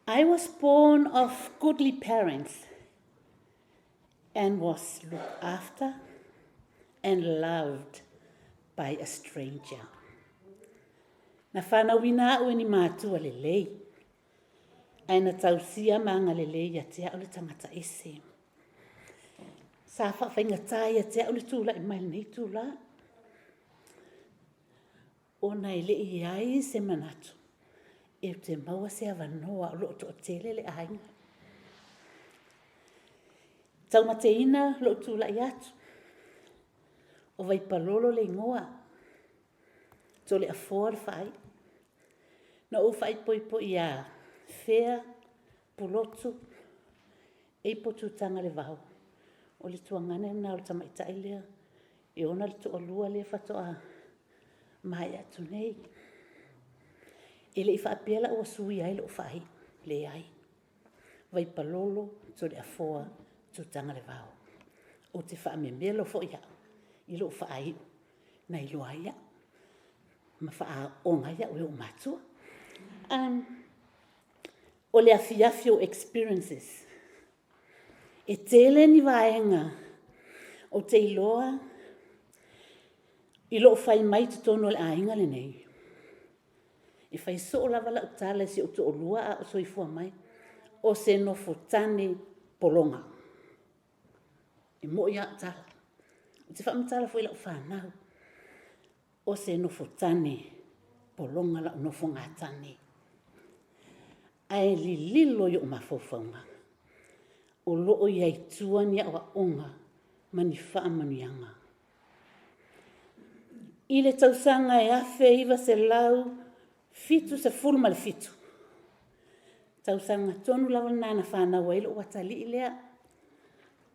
I was born of goodly parents and was looked after and loved by a stranger. Na whanauina au e ni mātua lelei, ae na tausia ma agalelei ia te au le tangata ese. Sa whawhaingatā ia te au le tūlai mai lenei tūlā. Ona e le i ai se manatu e te maua se avanoa o loo toatele le aiga. Taumateina lou tulai atu, o Vaipalolo le igoa, Toleafoa le faaiu. Na ou faaipoipo ia Fea Pulotu Apo Tutagalevao, o le tuagana lena o le tamaitai lea e ona le toalua lea faatoa maea atu nei. E le i faapea la ua suia ai lou faaiu, leai. Vaipalolo, Toleafoa, Tutagalevao. Ou te faamemelo foi au i lou faaiu na iloa ai au ma faaaooga ai au e ou matua. O le afiafi o experiences. E tele ni vaega ou te iloa i lou fai mai i totonu o le aiga lenei. E fai soo lava lau tala i si ou toalua a o soifua mai, o se nofotane pologa. E moi lava au tala. Ou te faamatala foi i lau fanau, o se nofotane pologa lau nofogatane. Ae lililo i ou mafaufauga, o lo o i ai i tua ni aoaoga ma ni faamanuiaga. I le tausaga e 1977, tausaga tonu lava lena na fanau ai lou atalii lea,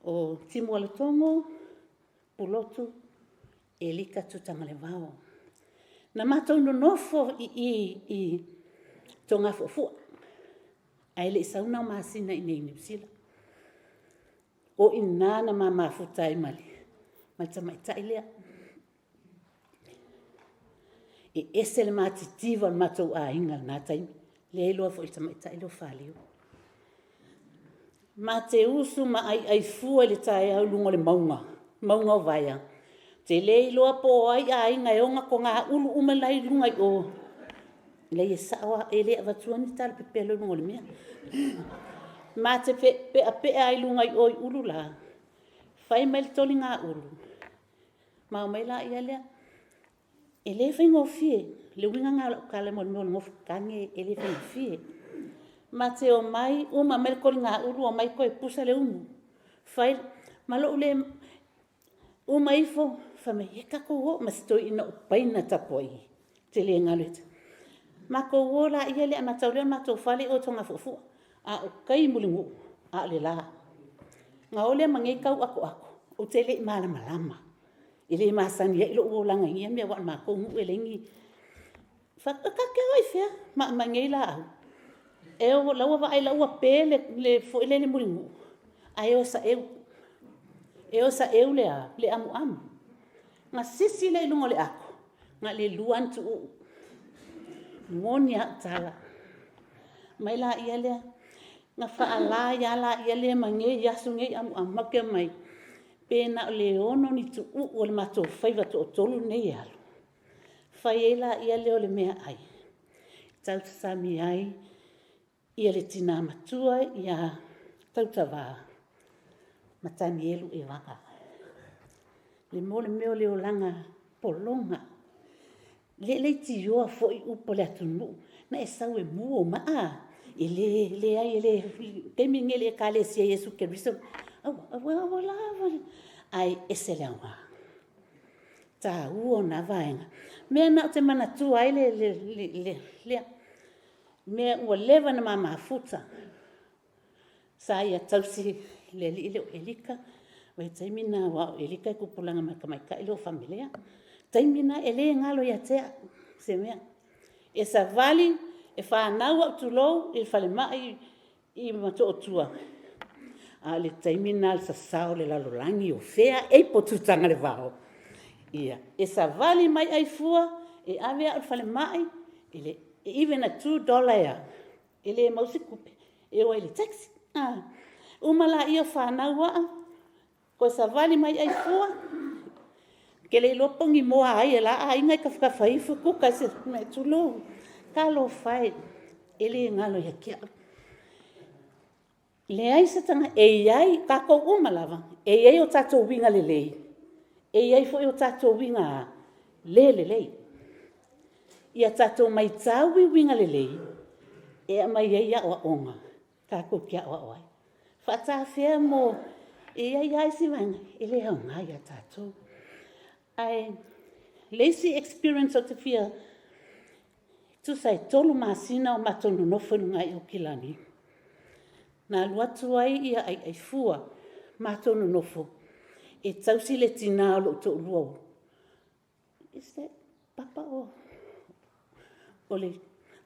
o Timualatogo Pulotu Elika Tutagalevao. Na matou nonofo i i i Togafuafua, ae le i sau na masina i inei i Niu Sila. O i ina na ma mafuta ai ma le tamaitai lea. E ese le matitiva o le matou aiga i lena taimi. Lea e iloa foi e le tamaitai lea o Faliu. Ma te usu ma aiai fua i le taeao i luga o le mauga, mauga o Vaea. Ou te le iloa po o ai aiga e ona togaulu uma la e i luga i o. Leai e sao lava, e le avatua ni tala pepelo i luga o le mea. Ma te peapea ai i luga i o i ulu la, fai mai le toligaulu, ma omai laia lea. E le faigofie, le uiga lena o lau tala mo le mea o le nofo tane e le faigofie. Ma te omai uma mai le koligaulu omai toe pusa le umu, fai ma lou le uma ifo fai mai, ia tatou o ma si toeaina o Paina Tapuai, ou te le galo ia te au. Matou o laia lea amata au lea o le matou fale i o i Togafuafua, a o tai i Mulinuu a o le la. Na o lea ma nei tau atoato, ou te le i malamalama, e le masani ai lou olaga i ia mea aua o le matou nuu e leai ni… Ou fai atu, tatou te o i fea ma aumai nei laau? O la ua vaai o la ua pe le foi lele Mulinuu ae o e saeu, e o e saeu le a? Le amuamu. Na sisi lea i luga o le ato, na o le 2 lava ni tuuu. E moni a au tala. Omai laia lea, ona faala ai lava lea ma nei asu nei amuamu. Matou te omai, pe na o le 6 ni tuuu o le matou faiva toatolu lenei e alu, fai ai laia o le meaai, tausasami ai le tina matua ia Tautava ma Tanielu Evaga. Le mea o le olaga pologa, e le leitioa foi upu a le atunuu, na e sau e mu ou maa, e leai, o le taimi lenei i le Ekalesia Iesu Keriso, aua lava le… ae ese le aoga, taua o na vaega. O le mea lena ou te manatua ai lea mea ua leva ona ma mafuta, sa ia tausi le alii lea o Elika, vaitaimi na aua o Elika e tupulaga ma le tamaitai lea o Famelea. O le taimi lena, e le galo ia te au se mea. E savali, e fanau au, tulou, i le falemai i Motootua, a o le taimi lena o le sasao o le lalolagi, o fea Apo Tutagalevao? Ia, e savali mai ai fua e ave au i le falemai, even a $2 e a? E le maua se tupe e o ai i le taxi. A uma laia o fanau aa, toe savali mai ai fua, ou te le iloa po o ni moa a ai a la aiga e tafatafa ifo kuka i se mea, tulou. Talofa e, e le galo ia te au. Leai se tagata, e i ai tatou uma lava, e i ai o tatou uiga lelei, e i ai foi o tatou uiga le lelei. Ia tatou matau i uiga lelei e aumai ai aoaoga tatou te aoao ai. Faatafea mo… E i ai lava isi vaega e le aoga ia tatou. Ae o le isi experience ou te fia… tusa e 3 masina o matou nonofo i luga i Aukilani, na alu atu ai Aiaifua matou nonofo e tausi le tina o lou toalua. Is that Papa or…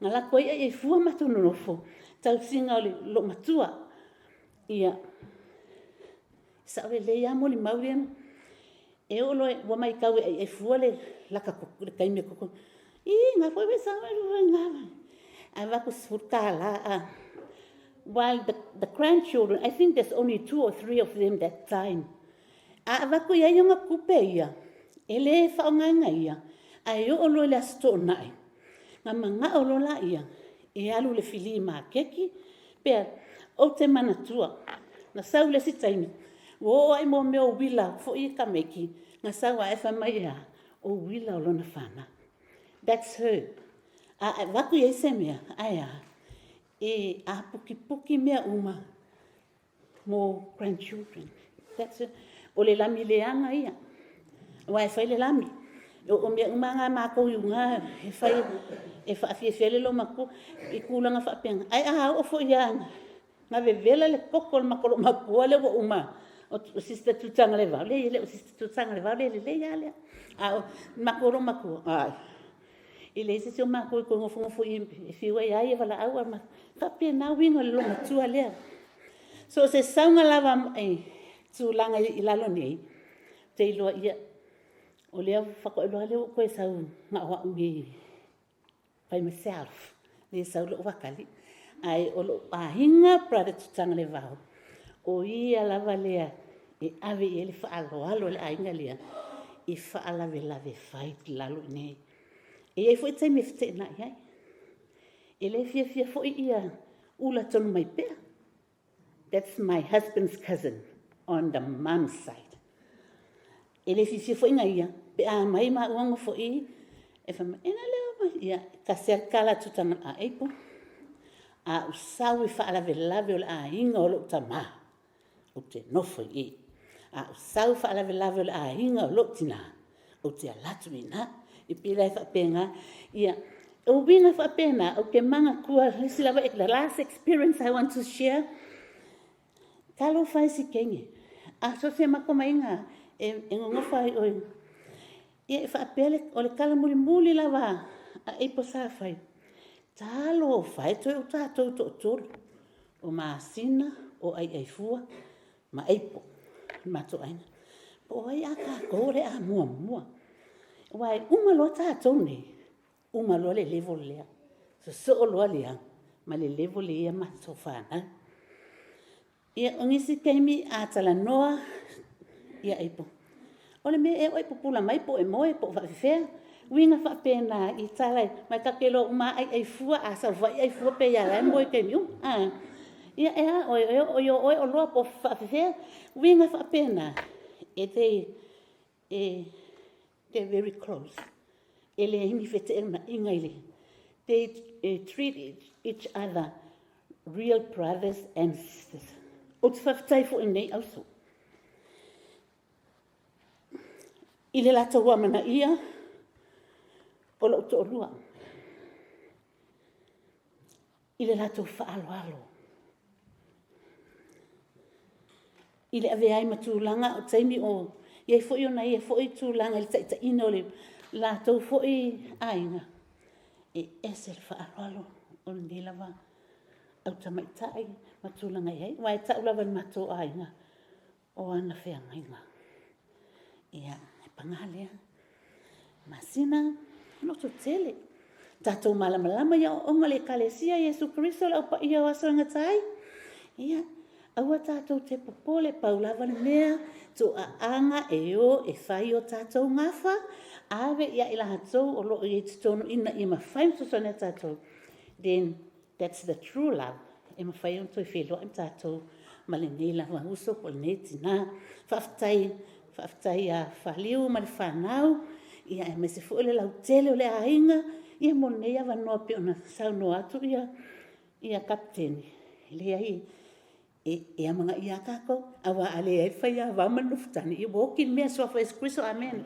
Na alu atu ai Aiaifua matou nonofo i le tausiga o le loomatua. Ia, e sao lelei lava molimau ia, e oo loa ua matau e Aiaifua le taimi e totogi, ī, o lena foi ua e sau. Ae avatu le $10. While the grandchildren, I think there's only 2 or 3 of them that time. A avatu i ai ana tupe ia, e le faaaogaina e ia, ae oo loa i le Aso Toonai, ona manao loa lea e alu i le filii maketi. Ou te manatua, na sau le isi taimi, ua oo lava i mea o uila foi ia a tamaiti, na sau lava ae fai mai e a? O uila o lana fanau. That's her. A avatu i ai se mea, ae a? E aputiputi mea uma mo grandchildren. That's her. O le lami leaga ia, aua e fai le lami. O mea uma lava na a matou i uga e fai e faafiafia ai le loomatua i tulaga faapena. Ae a oo foi lava ina vevela le toto o le matou loomatua lea ua uma, o sister Tutagalevao, leai e le o sister Tutagalevao, e lelei lava lea. A o le matou loomatua, ai, e leai se isi o matou e toe nofonofo i i e fiu e ai e valaau, e faapena uiga o le loomatua lea. So o se sauga lava i tulaga i lalo nei, ou te iloa, ia, o lea faatoa ou iloa lea ua ou toe sau na o au nei by myself, le sau lou atalii. Ae o lou aiga brother Tutagalevao, o ia lava lea e ave i ai le faaaloalo a le aiga lea i faalavelave fai i lalo i inei. E i ai foi taimi e feteenai ai. E le fiafia foi ia ula tonu mai pea. That's my husband's cousin on the mom side. E le fiafia foi na ia pe a mai maua nofo i, e fai mai, e na leo, ia, tasi lava le tala a Tutaga, a Apple, a ou sau i faalavelave o le aiga o lou tama, ou te nofo i i. A ou sau i faalavelave o le aiga o lou tina, ou te alu atu i ina. E pei la e faapena. Ia, o uiga faapena, ou te manatua le isi lava, the last experience I want to share, talofa e si teine, a so o se matou maiga lava, e nonofo lava i o, ia e faapea, o le tala mulimuli lava a Apple sa fai, talofa e, toe o tatou toatolu, o Masina, o Aiaifua ma Apple, le matou aiga. Po o ai a tatou o le a muamua? Aua e uma loa tatou nei, uma loa le level lea, sosoo loa lea ma le level lea e i ai a matou fanau. Ia, o nisi taimi a talanoa ia Apple, o le mea ea ua e pupula mai po o e moe po o faapefea? Uiga faapena i tala, ma e tatou te iloa uma lava Aiaifua, a saofai Aiaifua pei lava o la e moe i taimi uma. A, ia e a oe, e oo i o oe oloa po o faapefea? Uiga faapena, they are very close. E leai ni feteenaiga i le, they treat each other real brothers and sisters. Ou te faafetai foi i lenei auso i le latou amanaia o lou toalua, i le latou faaaloalo, i le avea ai ma tulaga o taimi o i ai foi ona ia foi tulaga i le taitaiga o le latou foi aiga, e ese le faaaloalo o lenei lava au tamaitai ma tulaga e i ai. Aua e tau lava e le matou aiga, o ana feagaiga. Ia, paga lea, Masina, lototele. Tatou malamalama i aoaoga a le Ekalesia Iesu Keriso le Au Paia o aso e gata ai. Ia, aua tatou te popole, pau lava le mea, toaaga e o e fai o tatou gafa, ave ia i latou o lo o i ai i totonu ina ia mafai ona fesoasoani ia tatou. Then that's the true love e mafai ona toe feiloai ma tatou ma lenei lava uso po o lenei tina. Faafetai, faafetai ia Faliu ma le fanau, ia aemaise foi le lautele o le aiga, ia mo lenei avanoa e pei ona saunoa atu ia Kapeteni, leai e amanaia lava tatou, aua a leai le faiava ma le nofotane, ia ua oti le mea. Suafa Iesu Keriso, amene.